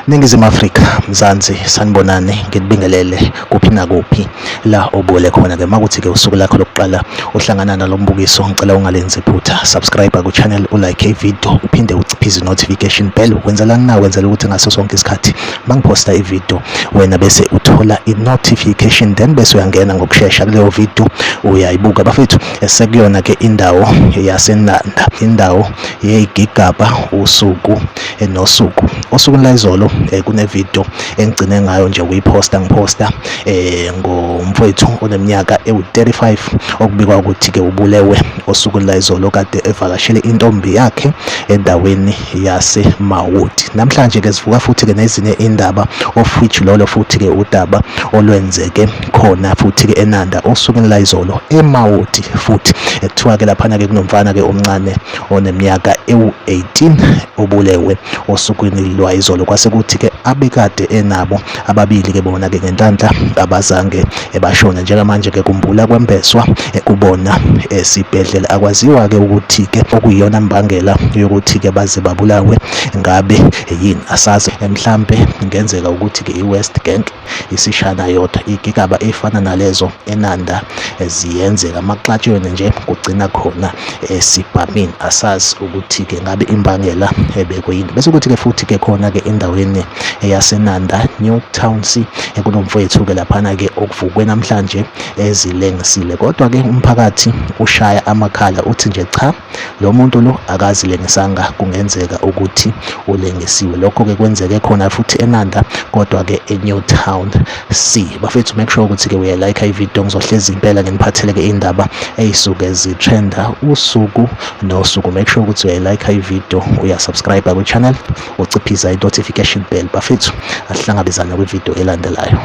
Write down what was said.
Ningizimu Afrika, Mzansi, sanibonani, ngikubingelele kuphi nakuphi la obukele khona-ke. Makuthi-ke usuku lakho lokuqala uhlangana nalo mbukiso, ngicela ungalenzi iphutha, subscribe ku-channel, ulike ividiyo, uphinde uciphize i-notification bell. Wenzelani na? Wenzela ukuthi ngaso sonke isikhathi mangiphosta ividiyo wena bese uthola i-notification, then bese uyangena ngokushesha kuleyo video uyayibuka. Bafethu, sekuyona-ke indawo yaseNanda, indawo yeyigigaba usuku nosuku. Osukwini layizolo kune-video engigcine ngayo nje ukuyiphosta, ngiphosta ngomfowethu oneminyaka ewu-35 okubikwa ukuthi-ke ubulewe osukwini layizolo kade evakashele intombi yakhe endaweni yaseMawoti. Namhlanje-ke sivuka futhi-ke nezinye indaba, of which lolo futhi-ke udaba olwenzeke khona futhi-ke eNanda osukwini layizolo eMawoti futhi. Kuthiwa-ke laphana-ke kunomfana-ke omncane oneminyaka ewu-18 obulewe osukwini lwayizolo, kwase kuthi-ke abekade enabo ababili-ke bona-ke ngenhlanhla abazange bashone. Njengamanje-ke kumbula kwembeswa kubona esibhedlela, akwaziwa-ke ukuthi-ke okuyiyona mbangela yokuthi-ke baze babulawe ngabe yini, asazi. Mhlampe kungenzeka ukuthi-ke i-West Gang isishana yodwa. Igigaba efana nalezo eNanda ziyenzeka, amaxatshweni nje kugcina khona esibhamini, asazi ukuthi-ke ngabe imbangela ebekuyini. Bese kuthi-ke futhi-ke khona-ke endaweni yaseNanda New Town C kunomfowethu-ke laphana-ke okuvukwe namhlanje ezilengisile, kodwa-ke umphakathi ushaya amakhala uthi nje cha, lo muntu lo akazilengisanga, kungenzeka ukuthi ulengisiwe. Lokho-ke kwenzeke khona futhi eNanda, kodwa-ke eNew Town C. Bafethu, make sure ukuthi-ke uyayilike ividiyo, ngizohlezi impela nginiphathele-ke indaba ey'suke zitrenda usuku nosuku. Make sure ukuthi uyayilike ividiyo, uyasubscribe kwi-channel, uciphiza i-notification bell. Bafethu, asihlangabezane kwividiyo elandelayo.